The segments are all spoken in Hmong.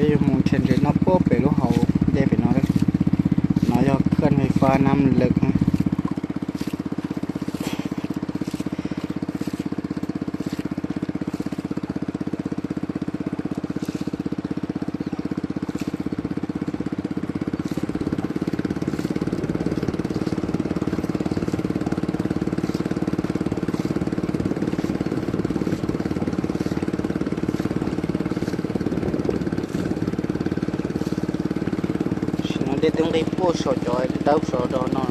Peb yuav mus nrhiav ntses noj puag pem lub hauv dej pem no. No yog khaj fais fab nam lawm. Sim no dej twb nqis puag saum cov dawb saud rau no.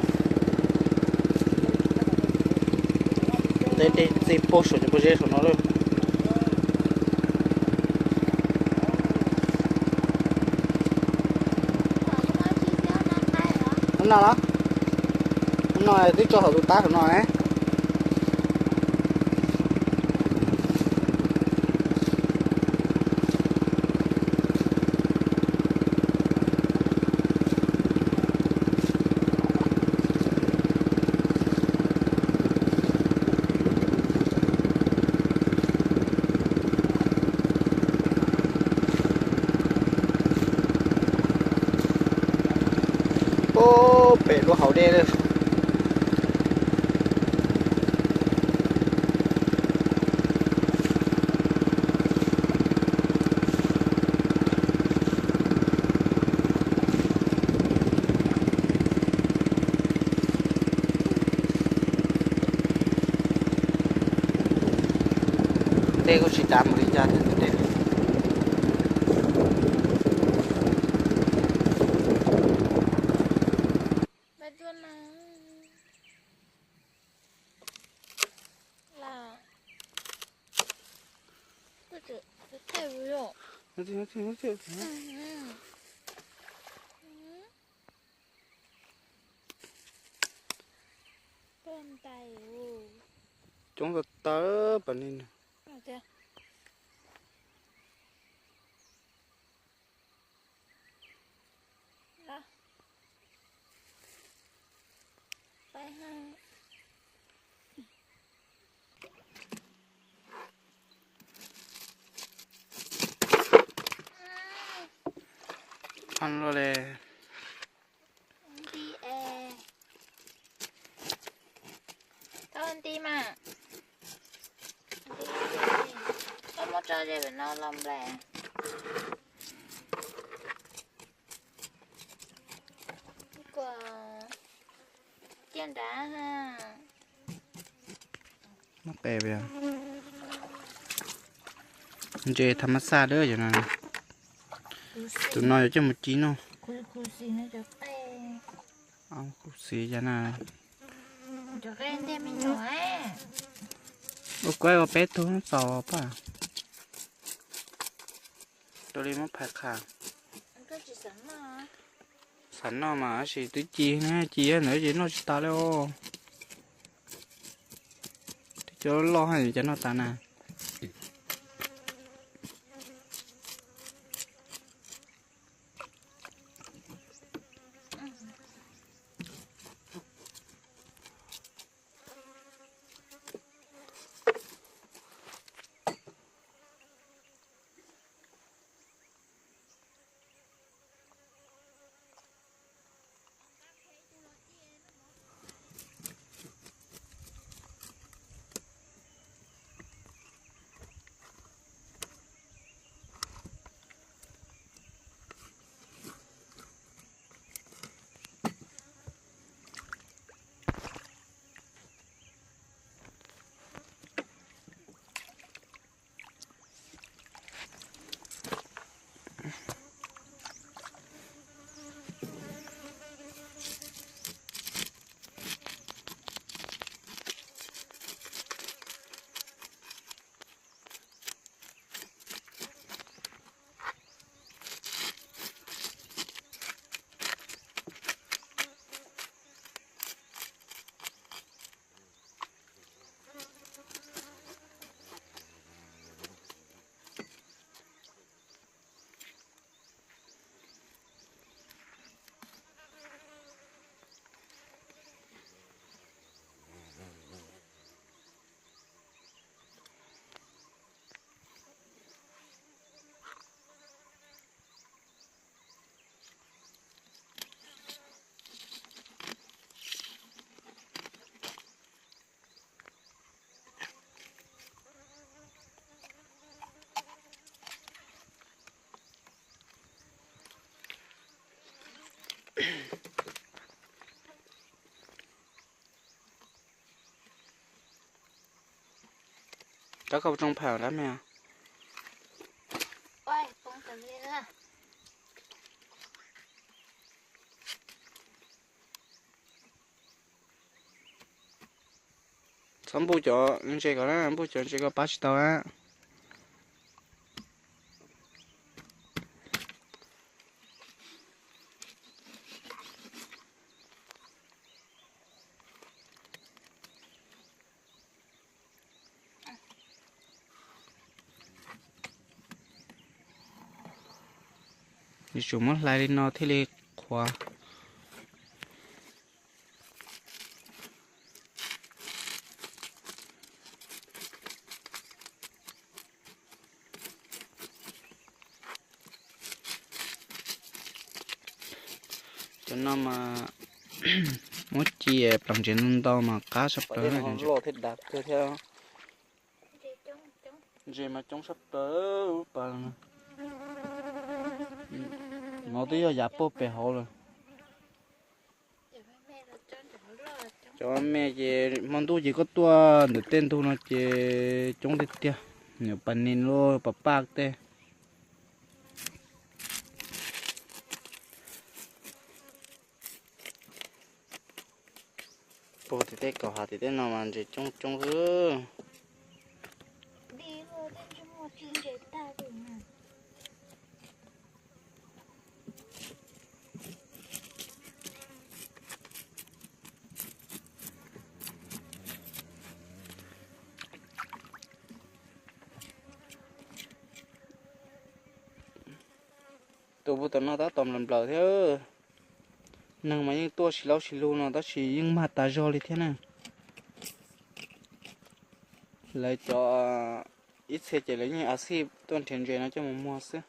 Dej txij puag saum cov pob zeb saum no lawm. Ub no los, ub no twb tso hauv tus tab saum no ne. Puag pem lub hauv dej lawm. Dej kuj tsis dav mus li cas thiab ntag. Coob tag tag pam ni. Nti es, tau nti mas, nti, koj muab tso ze pem no los nplaim. Kuas ciaj nrad ha. Muab qe, ntses tham mas xaj dawb yom no. Tus no yuav coj mus ci noj. Khuv xim yam na. Ua kuv ua peb tug txaus pab. Rau li muab phais qha. Xav noj mas tab sis twb ci na, ci ntawd ces noj tsis tas li os. Twb cov loj haj cas noj tas na. Rov koj tsoo pham dab me. Txhob npuj cov ntses ko na, npuj cov ntses ko pab tsis tau na. Yuav tsum muab hlais li no thiaj li qhuav. Cov no mas muab ci pleev ntsev ntau ntau mas qab tshaj plaws. Ntses mas coob tshaj plaws lub pas no. No twb yog yav puag pem hauv lawm. Cov me ces hmo ntuj ces koj tuaj ntawm tej ntug no ces coob tiag tiag, nyuam pas nis luaj pas paj tej. Puag tim tej kaum hav tim tej no mas ntses coob coob xwb. Tus puag tom no tab tom nplawm nplawm thiab. Neeg mas yeej tuaj sib laub sib lug no tab sis yeej mag tas zog li thiab na. Lawv cov ib txhia ces lawv yeej a xij tuaj nrhiav ntses no coj mus muag xwb.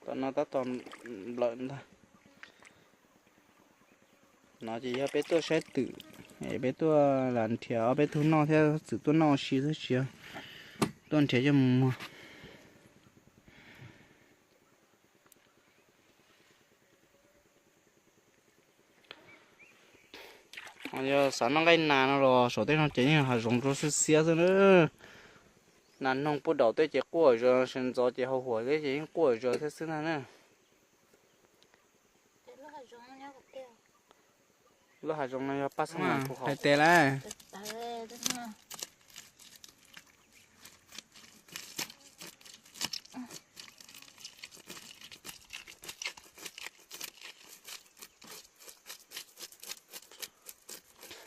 Tom no tab tom nplawm ntag. No ces yog peb tuaj saib twm, es peb tuaj lam nrhiav ob peb tug noj thiab txwm tuaj noj ua si xwb tsis yog tuaj nrhiav coj mus muag. Yog xav noj nqaij nas no los saum tej no ces yeej hav zoov rau xiab xiab xwb na. Nas noog puag daum tej ces quaj zog, sawv ntxov ces hau huam thiab ces yeej quaj zog thiab xwb ntag na. Lub hav zoov no yog paj xeeb hais tes lawm.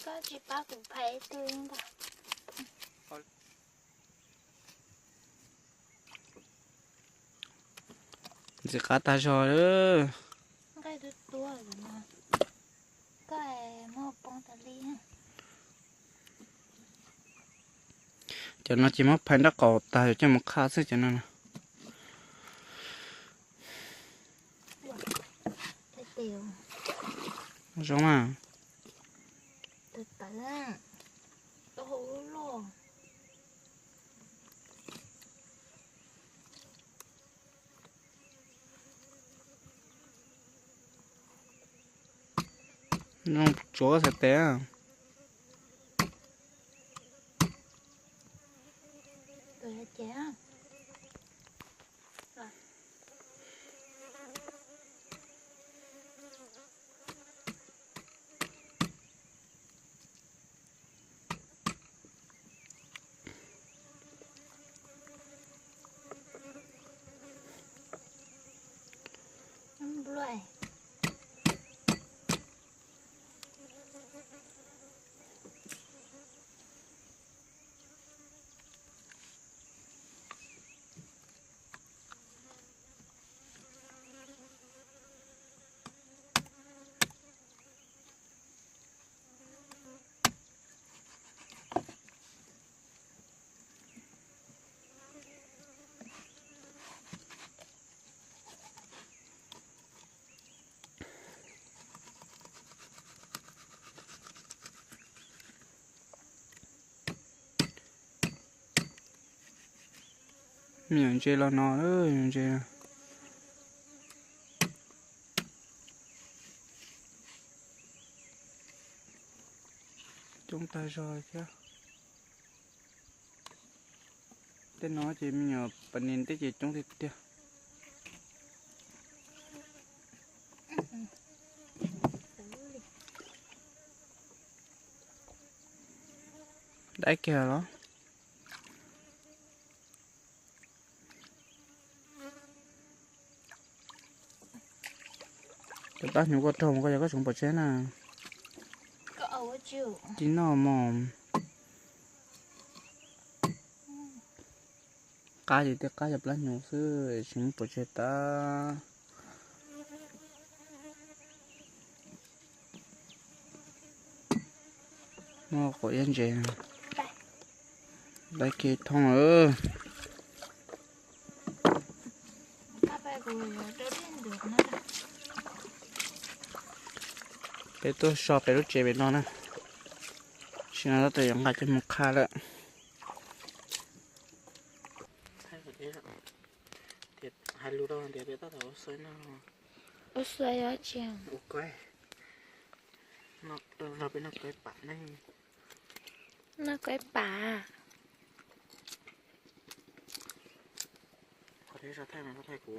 Koj tsis pab kuv phais ib tug ntag. Ntxim qab tag zog. Nqaij tuab tuab no, koj muab poob tas li. Cov no ces muab phais nraub qaum tag coj mus qha xwb cov no. Zoo mas. Zoo tsuav xav tes. Me nyuam ntses los no, ntses coob tag zog thiab. Tej no ces me nyuam pas nis tej ces coob tiag tiag. Dai kiag los. Cov plab hnyuv koj raug mus koj yog koj tseem pom tseg na. Tsis noj mog. Qab ces tej qab cov plab hnyuv xwb tsis muaj pov tseg tas. Muaj quav iab ntses, dai kiag thoob lawm. Peb tuaj so pem lub tsev pem no na, sim no tab tom yuav nqa coj mus qha lawm. Hais lus rau tias peb tab tom ua xaib no. Ua xaib ua tsi? Ua kaib. Los peb noj kaib pam ne. Noj kaib pam. Qhov thiab so thaij mas so thaij kuv.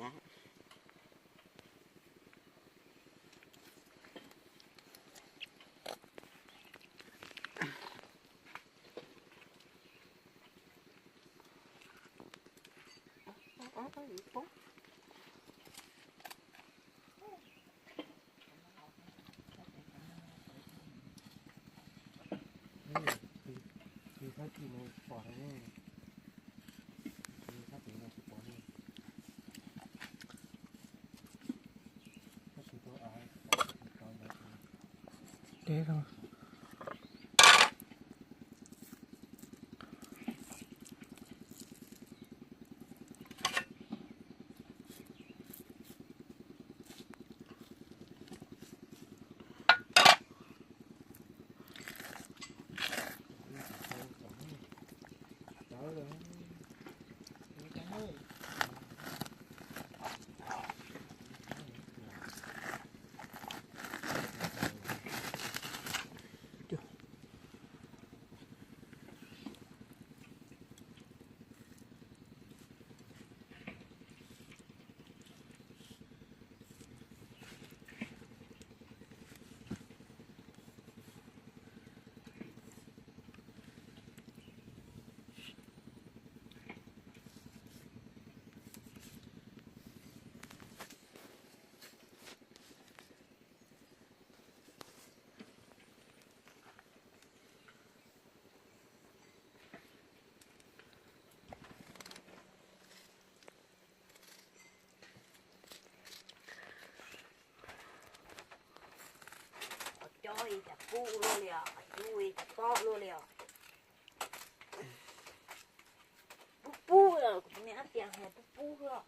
Deb lawm. Qhov cub ib cas pub luaj li os, qhov cub ib cas pob luaj li os. Pub pub, kuv tus me ab tias hais pub pub os.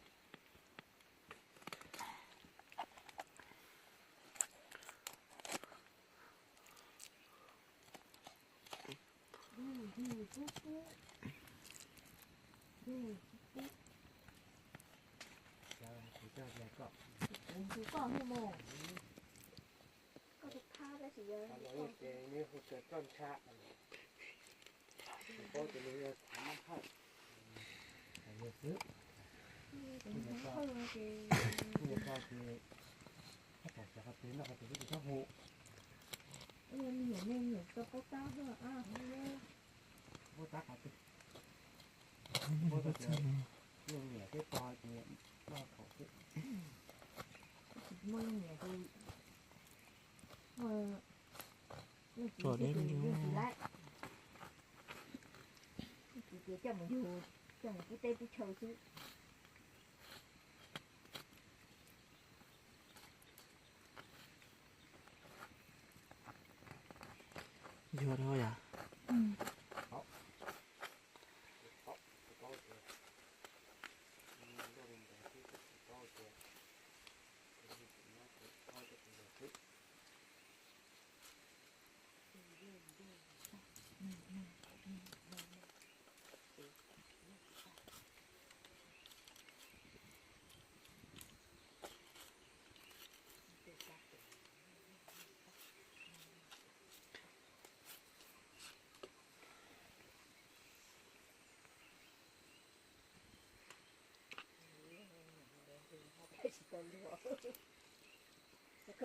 Tsuas deb li. Coj mus yug, coj mus pub teb pub chaw xwb. Yog rau yom.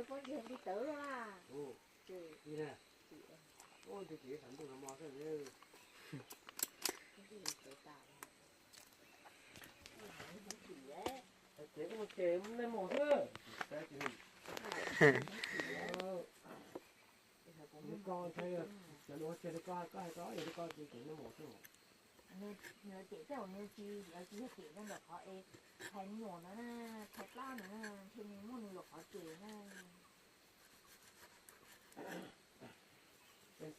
Poj ntxoog nti tawv loj la. Ua ntu ces xam ntuj no mo xwb. Ces ua ces nej mus xwb. Nws koj ntshai cov lus cia li koj, koj hais rau yog li koj ces nej mus xwb. Nws cem tej uas nws tsis, lawv tsis yog cem rau ntawm qhov es thaiv nyuam no na, thaiv plab no na, ntshe nws muaj nws lub qhov cem na.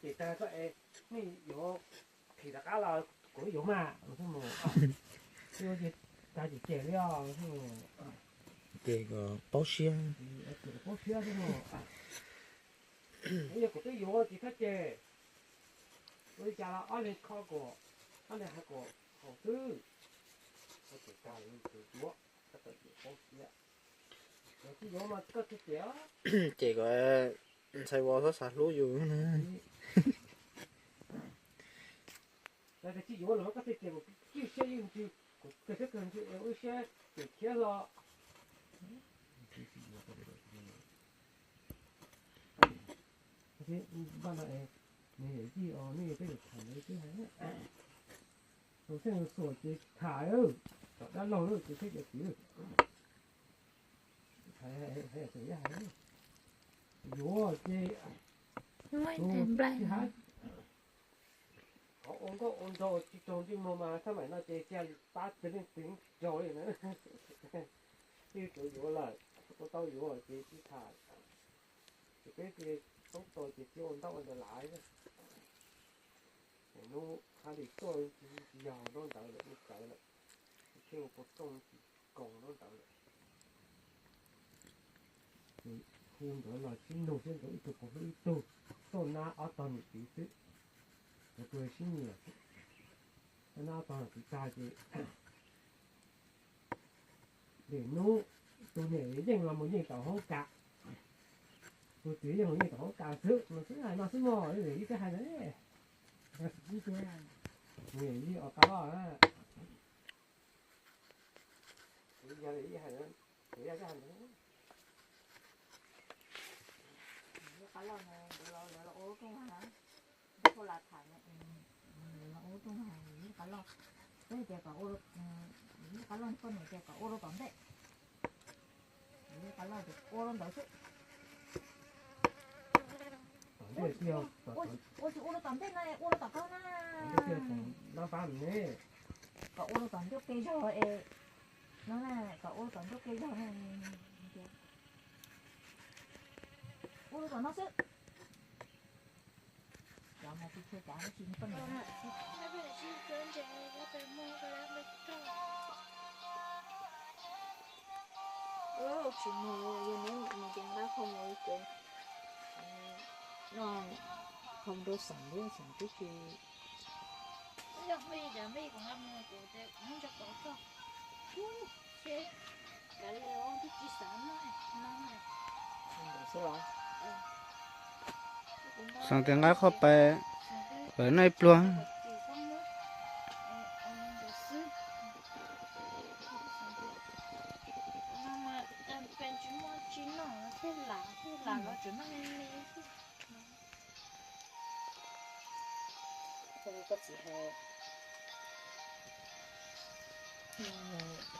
Ces tag koj es nej yuav thim rov qab los kuv yuav mas, tag ces cem li os. Ces kom paub siab. Paub siab xwb mas. Yog kuv twb yuav ces koj ces, ua li cas los ob leeg kho kom, ob leeg hais kom haum xwb. Koj ces tag li kuv yuav, koj txawm cem paub siab. Yog tsis yuav mas koj tsis cem os. Ces kom ntxhais vauv txhob xav hlub yus na. Yog tias tsis yuav los koj thiaj cem, kuv tib siab yeej ntsws, kuv kawg siab kawg ntsws es ua siab cem thiab los. Npaj no es, nws yawm yij os, nej peb yuav tham ntawd xwb hais. Tus xeej tus xuam ces tham, tom dab laug lawm ces thiaj cov kwv. Yuav ces tus tsis hais, qhov ua nkauj ua nraug tsis raug ntsej muag mas sab maim no ces cia li pab txwv leej twg raug li na. Twb yuav lawm, ua tau yuav ces tsis tham. Ces peb tsis toob tau ces tsis ua ntaub ua ntawv lawm. Hnub hab li tuaj tsis yog ntaub ntawv lawm, ua tawv lawm, thiaj ua puas tooj tsis koom ntaub ntawv lawm. Hu nkawd los sib nug sib ntaus ib tug puas hlub ib tug, tuaj nab ob tog niam txiv xwb. Nkawd tus sib nyiam, tuaj nab ob tog niam txiv tag ces lwm hnub tus niam yeej los mus yeej tom hoob kas, tus txiv yeej los yeej tom hoob kas xwb, no xwb hais no xwb mog, ib twb hais na. Niam yij os qab loj na. Yog li hais, yog li hais. Qab loj na, nkawd los lawv los ua lub rooj vag na, nkawd ua lawv tham, lawv los ua lub rooj vag, yog li qab loj. Peb tias kom ua, yog li qab loj poj niam tias kom ua rau tom ntej. Yog li qab loj tias ua rau ntawd xwb. Ua tsis ua rau tom ntej no, ua rau tom qab na. Kom ua rau tom ncauj ke zog es, no na, kom ua rau tom ncauj ke zog na. Ua rau tom no xwb. Cov mas tsis tshua cav tsis poj niam. Tsis mus yog neb mus ces nqa qhov mus ces no, qhov rau xeem li xeem twb tsis. Xeem tias nqa qhov pais, pais noj ib pluag. Koj txiv hais,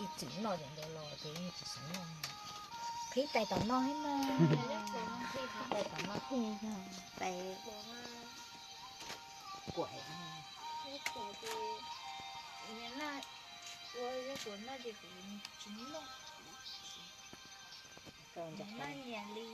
ib txwm noj cov ntawd los ces yeej tsis xav noj. Qhib tais tom no thiab mas, qhib tais tom no thiab, tais kuam. Ua ib tuas noj ces kuv tsis noj. Noj nyias li.